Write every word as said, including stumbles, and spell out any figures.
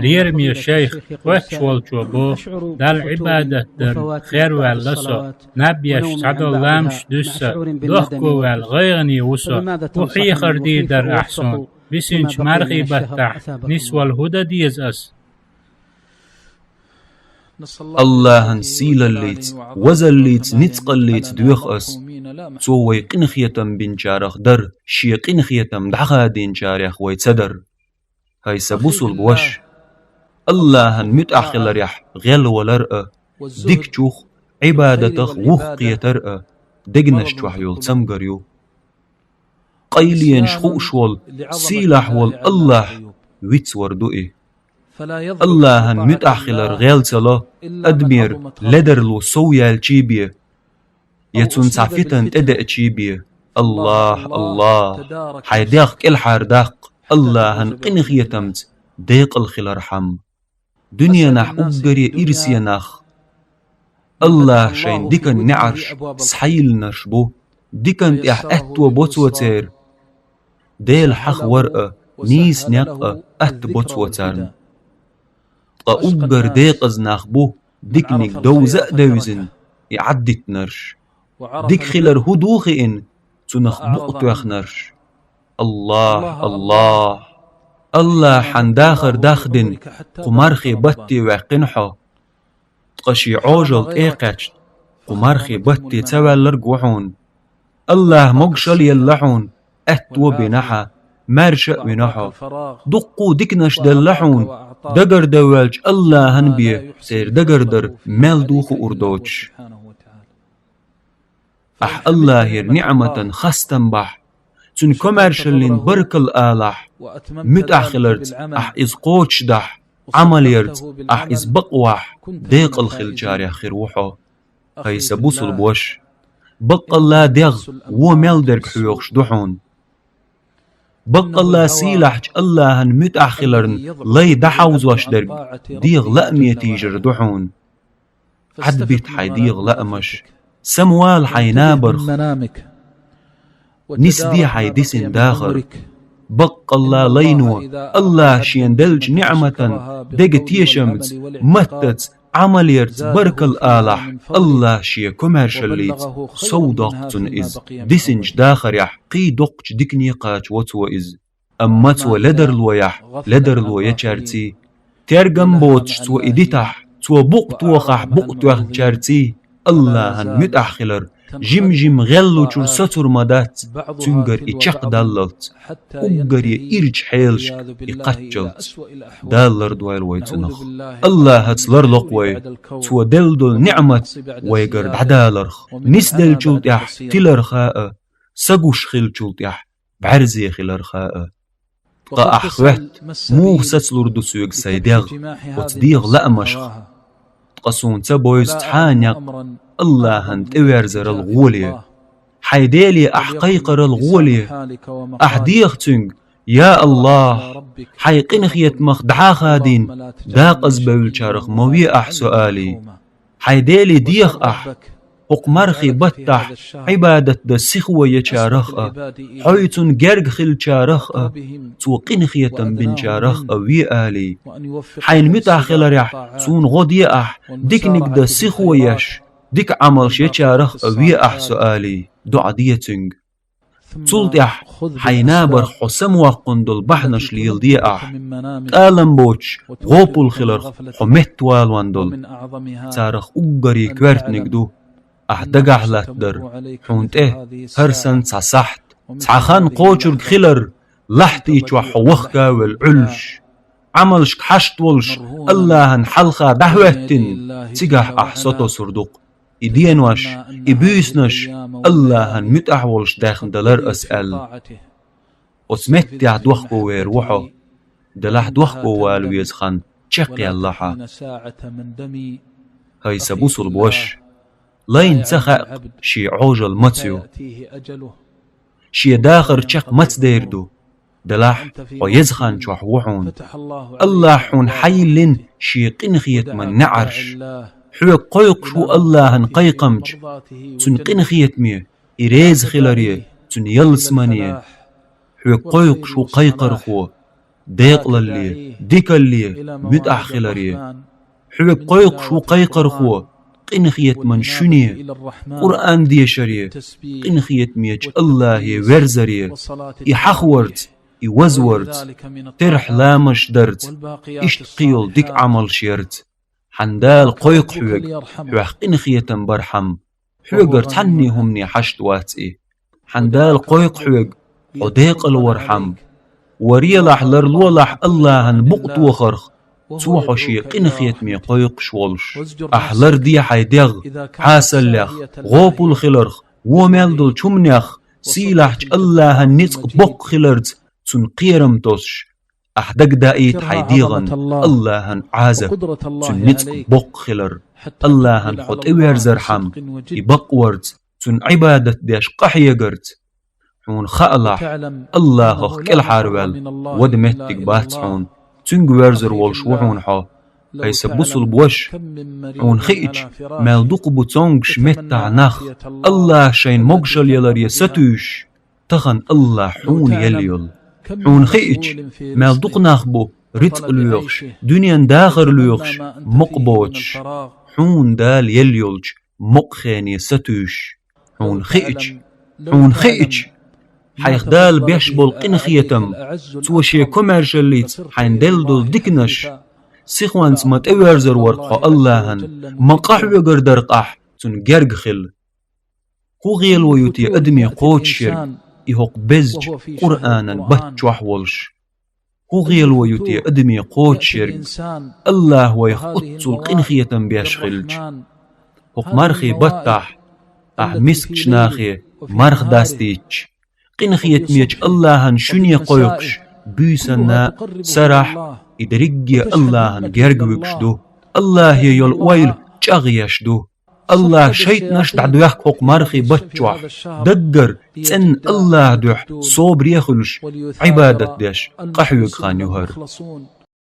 Лераме шайх, кхоьттуш волчо боху: «Далла Ӏибадат дар херваьлла со, наб еш цхьадолу ламаш дуьсса, дохковаьлла гӀайгӀане ву со. ХӀун хьехар дийр дара ахь суна? Бисинчу мархий баттахь нисвала хӀун дан деза ас?» Аллахьан сийлаллица, вазаллица, ницкъаллица доьху ас. Цо вай къинхетам бинчарах дара, шен къинхетам дӀахадийначарех вай ца дара. ХӀай сан бусулба ваша, Аллахьан муьтӀахь хиларехь гӀелвалар а, дикачух, Ӏибадатах вухкхетар а дегнаш чохь йолу цамгар ю. Къайленаш хууш волу, сийлахь волу Аллахь вицвар ду и. Аллахьан муьтӀахь хилар гӀел ца ло, адамера ледарло сов яьлчий бен, я цунна цхьа фитан тӀедеачий бен. Аллахь, Аллахь, хьайн дегӀ кӀелхьардаккха Аллахьан къинхетамца декъала хилархьама. Дуьненахь уггаре ирсе нах Аллахь шайн дикан неӀарш схьайиллинарш бу, дикан тӀехь аьтто бо Цо церан. Делан хьахавар а, нийса некъ а атта бо Цо царна. Ткъа уггар декъаза нах бу диканиг довза а девзина, и Ӏаддитинарш. Дика хилар хӀун ду хиъна, цунах букъ тоьхнарш. Аллахь, Аллахь! Аллахьан дахар дахдина кху мархи батте ваьккхина хьо. Ткъа шен Ӏожалла тӀе а кхаьчна, кху мархи батте ца ваьлларг ву хьуна. Аллахь могушалла елла хьуна, аьтто а бина хьан, маьрша а вина хьо. Дуккха а диканаш делла хьуна, дагардан воьлча Аллахьан бен церан дагардар мел ду хуур доцуш. Ахь Аллахьера ниӀматан хастам бахь, Цуьнан комаьршаллин баркалла алахь, муьтӀахь хиларца ахь иза кхочушдахь, Ӏамал ярца ахь иза бакъвахь, декъала хиллачарех хир ву хьо. ХӀай сан бусулба ваша, баккъалла дегӀ вон мел дерг хьоьхуш ду хьуна. Баккъалла сийлахьчу Аллахьан муьтӀахь хиларна лай дӀахьовзош дерг дегӀан лааме тийжар ду хьуна. Ӏадбита хьайн дегӀан лаамаш, самавала хьайн набарх, нисде хьайн дисина дахар. Баккъалла лайно Аллахь шена деллачу ниӀматан дега тешамца, маттаца, Ӏамал ярца баркалла алахь, Аллахь шен комаьршаллица сов доккху цунна иза, дисинчу дахарехь кхин доккхачу дикане кхачаво цо иза. Амма цо ледарло яхь, ледарло ечаьрций, тергам боцуш цо и дитахь, цо букъ тохахь, букъ тоьхначаьрций, Аллахьан муьтӀахь хилар жим-жим гӀеллучуьра сацур ма дац, цуьнгара и чекхдаллалц, уггаре ирча хьелашка и кхаччалц. Дала лардойла вай цунах. Аллахьаца ларло-кх вай, Цо делла долу ниӀмат вайгара дӀадаларх, нисделлачул тӀаьхьа тиларха а, са гуш хиллачул тӀаьхьа бӀаьрзе хиларха а. Ткъа ахь хоьтту, муха сацалур ду соьга сайн дегӀ оцу дегӀан лаамашха? Ткъа суна ца бевза цхьа а некъ Аллахьан тӀеверзарал гӀоле. Хьайн Деле ахь кхайкхарал гӀоле. Ахь деха Цуьнга: «Я Аллахь, хьайн къинхетамах дӀа а хадийна, декъазбевллачарах ма ве ахь со», — алий. Хьайн Деле деха ахь, хӀокху мархи баттахь Ӏибадат дан сихо ечарах а, хьоьцунна герга хиллачарах а, Цо къинхетам бинчарах а ве алий. Хьайна муьтӀахь хиларехь Суна гӀо де ахь, диканиг дан сихо еш, дика Ӏамалш ечарах а ве ахь со алий, доӀа де Цуьнга. Цул тӀаьхьа хьайн набарх хьо самаваккхун долу бахьанаш леладе ахь. ТӀалам боцуш, гӀопал хиларх хьо меттавалон долу. Царах уггаре коьртаниг ду ахь дагахь латтадар, хьуна тӀе хӀара санна цхьа сахьт, цхьа хан кхочург хилар, лахьти чохь хьо вахка а велла Ӏуьллуш. Ӏамалшка хьашт волуш, Аллахьан хьалха дӀахӀоьттина, цигахь ахь со тосур ду-кх. И денош, и буьйсанаш Аллахьан муьтӀахь волуш даьхна далар ас аьлла. Оцу меттехь дохковер ву хьо, делахь дохковала веза хан чекхъяьлла хьан. ХӀай сан бусулба ваша, лайна ца хаьа шен Ӏожалла маца ю. Шен дахар чекх маца дер ду, делахь хьо еза хан чохь ву хьуна. Аллахь хьуна хьайиллина шен къинхетаман неӀарш. Хьоьга кхойкхуш ву Аллахьан кхайкхамча, Цуьнан къинхетаме, и реза хиларе, Цуьнан ялсамане. Хьоьга кхойкхуш ву кхайкхархо, декъалалле, дикалле муьтӀахь хиларе. Хьоьга кхойкхуш ву кхайкхархо, къинхетаман шуьне, Къуръан дешаре, къинхетамечу АллахӀе верзаре, и хьахаварца, и вазварца, терахь ламазаш дарца, иштта кхийолу дика Ӏамалш ярца. Хьан Дала кхойкху хьоьга, хьох къинхетам бархьама, хьоьгара цхьанне хӀумане хьашт вац и. Хьан Дала кхойкху хьоьга, хьо декъала вархьама. Варелахь, ларлолахь АллахӀан букъ тохарх, Цо хьо Шен къинхетаме кхойкхуш волуш. Ахь ларде хьайн дегӀ, хьасаллех, гӀопал хиларх, вон мел долчу хӀуманех, сийлахьчу АллахӀан ницкъ боккха хиларца цунна кхерам тосуш. Ахь дагадаийта хьайн дегӀан АллахӀан Ӏазап, цуьнан ницкъ боккха хилар, АллахӀан хьо тӀеверзархьама, и бакъварца, цунна Ӏибадат деш къахьегарца. Хьуна хаалахь, АллахӀах кӀелхьарваьлла вада меттиг бац хьуна, Цуьнга воьрзур волуш ву хьуна хьо. Ай сан бусулба ваша, хьуна хиъча, мел дукха бу цомгуш меттахь нах, АллахӀа шайна могушалла яларе сатуьйсуш, тахана АллахӀа хьуна елла йолу. Хьуна хиъча, мел дукха нах бу рицкъ лоьхуш, дуьненан дахар лоьхуш, мукъа боцуш. Хьуна Дала елла йолчу мукъа хене сатуьйсуш. Хьуна хиъча, хьуна хиъча, хьайх Дала беш болу къинхетам, Цо Шен комаьршаллица хьайна делла долу диканаш, сихонца ма тӀевоьрзур варх хьо АллахӀан, ма къахьоьгур дарх ахь Цунна герга хила. ХӀун гӀело ю те адаме кхочушъерг, и хӀокху безачу Къуръанан батт чохь волуш? ХӀун гӀело ю те адаме кхочушъерг, АллахӀа вайх оццул къинхетам беш хилча? ХӀокху мархийн баттахь ахь мискачу нахе марха дастийча, къинхетамечу АллахӀан шуьне кхойкхуш, буьйсанна, сарахь, и дерриге АллахӀан герга вуьгуш ду, АллахӀе йолу ойла чӀагӀъеш ду. АллахӀа шайтӀанаш дӀадоьхку хӀокху мархийн батт чохь, даггара цӀенна АллахӀан дуьхьа собаре хуьлуш, Ӏибадат деш къахьоьгу хан ю хӀара.